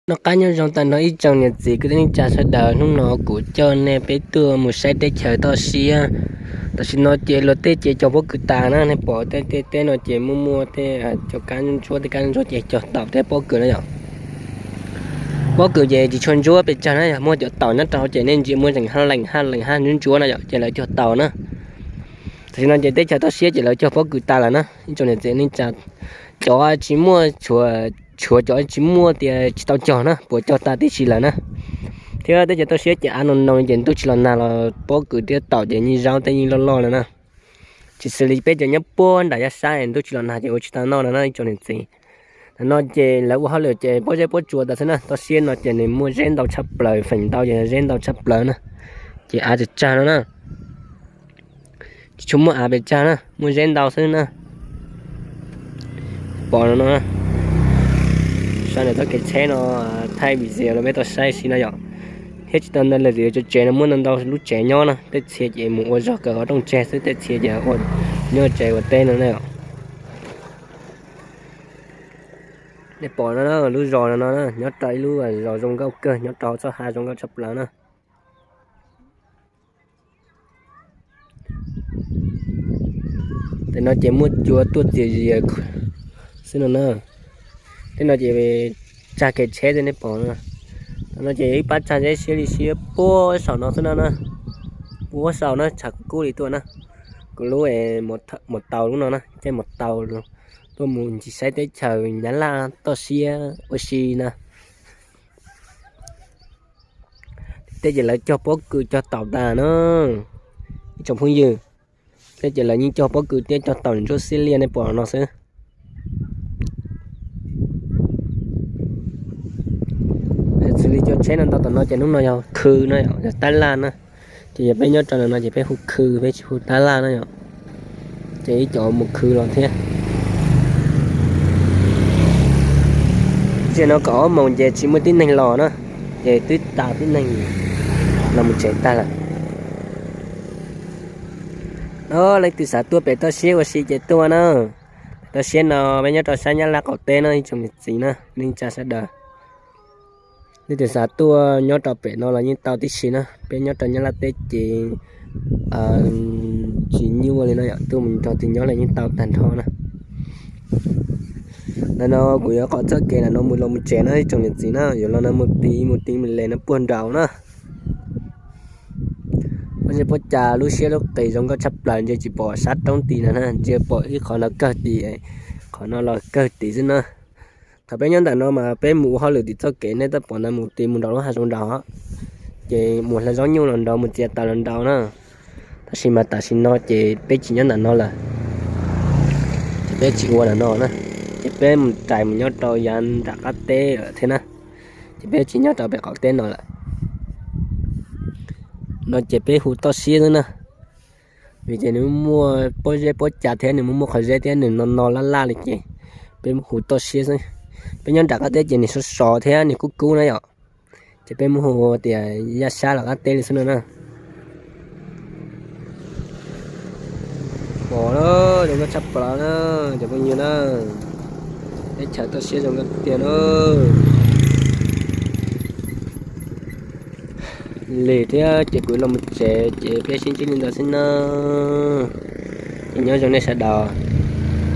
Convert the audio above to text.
Noj qab nyob zoo tag nrho ib tsoom niam txiv kwv tij neej tsa sawv daws, hnub no kuv coj nej peb tuaj mus saib teb chaws toj siab. Tam sim no ces luag tej ces cog pob kws tas na, nej pom tej tej teb no ces muaj muaj tej cov kab ntsuab, tej kab ntsuab ces cog taum tej pob kws na yom. Pob kws ces tsis tshua ntsuab pes tsawg na, yog muaj cov taum nyob rau ces nej ntsia muaj zeem haj leem haj leem haj ntsuab ntsuab na yom, ces lawv cog taum na. Tam sim no ces teb chaws toj siab ces lawv cog pob kws tas lawm na ib tsoom niam txiv neej tsa. Cov tsis muaj, tshuav cov tsis muaj tias tsis tau cog na, puas cog tas tib si lawm na. Thiab teb chaws toj siab ces av no no ces ntuj tsis los nag los pob kws thiab taum ces yeej zaub tej yeej loj loj lawm na. Tsis xws li peb cov nyob puag nram yaj sab ntuj tsis los nag ces ua tsis tau noj no na ib tsoom niam txiv. Ntawm no ces lawv ua hauj lwm ces pob zeb pob tsuas tas xwb na, toj siab no ces nws muaj zeb ntau tshaj plaws, feem ntau ces zeb ntau tshaj plaws na. Ces av tsawg tsag no na, tsis tshua muaj av pes tsawg na, muaj zeb ntau xwb na. Pom no no, saib ntawm txoj kev tsheb no, thaij video los peb tau saib si no yom. Thiab tsis tau ntawd lawm, tsev no muaj ntau ntau lub tsev nyob na, tej txhia ces mus ua zog kawg qhov rooj tseg xwb, tej txhia ces ua nyob tsev ua teb no na yom. Nej pom no, lub zos no no nyob rau ib lub zos zoo nkauj kawg, nyob rau txoj hav zoo nkauj tshaj plaws na. Tej no ces muaj cua tuaj txias zias xwb no na. Tej no ces tsag kev tsheb tej nej pom no. Tam no ces ib pab tsag zeb siab li siab puag saum no xwb no na. Puag saum no tshav kub li tuaj na. Kuv lub mus tau lub no na, caij mus tau tuaj mus ncig saib teb chaws Nyab Laj toj siab ua si na. Tej ces lawv cog pob kws cog taum tas na ib tsoom phooj ywg. Tej ces lawv yeej cog pob kws thiab cog taum ntsuab xiab liaj nej pom no xwb. Xws li cov tsheb no ntau tom no ces hnub no yog khw no, yog tab laj na. Ces yog peb nyob rau ntawm no ces peb hu khw, peb tsis hu tab laj na yom. Ces ib co mus khw los thiab. Tseem no kaum ob moos ces tsis muaj tib neeg los na, ces twb tas tib neeg los mus tsev tag lawm. No leej twg xav tuaj pem toj siab ua si ces tuaj na. Pem toj siab no peb nyob rau sab Nyab Laj qaum teb no ib tsoom niam txiv na, neej tsa sawv daws. Leej twg xav tuaj nyob rau pem no los yeej tau tib si na, peb nyob rau Nyab Laj teb ces tsis nyuaj li no yom, tuaj mus nrog twg nyob los yeej tau tag nrho na. Ntawm no kuv yuav qhov txoj kev ntawm no mus los mus tsev no ib tsoom niam txiv na, yuav los no mus ti mus ti mus le no puag nraud na. Pob zeb pob cas lub siab lub qis zoo nkauj tshaj plaws, ntsia tsis pom sab roob tim no na, ntsia pom ib qhov no kawg tim, qhov no los kawg tim xwb na. Thaum peb nyob ntawm no mas peb mus ua hauj lwm tim txoj kev nej twb pom ntawd, mus ti mus nraud lub hav zoov nraud, ces mus hlawv zaub nyuj los nraud, mus txiav taws los nraud na. Tab sis mas tam sim no ces peb tsis nyob ntawm no lawm, ces peb tsis ua ntawm no na, ces peb mus rais mus nyob rau yav nram qab teb lawm thiab na, ces peb tsis nyob rau pem qaum teb no lawm. No ces peb hu toj siab xwb na, vim ces nws muaj pob zeb pob cas thiab nws muaj muaj qhov zeb thiab nws no no laj laj li ces peb hu toj siab xwb. Peb nyob nram qab teb ces nws sov sov thiab nws kub kub na yom, ces peb muab hu tias yaj sab los qab teb li xwb no na. Pom na, zoo nkauj tshaj plaws na, cov phooj ywg na, teb chaws toj siab zoo nkauj tiag na. Lig thiab ces kuv los mus tsev ces peb sib ntsib li ntawd xwb na. Ces nyob zoo nej sawv daws.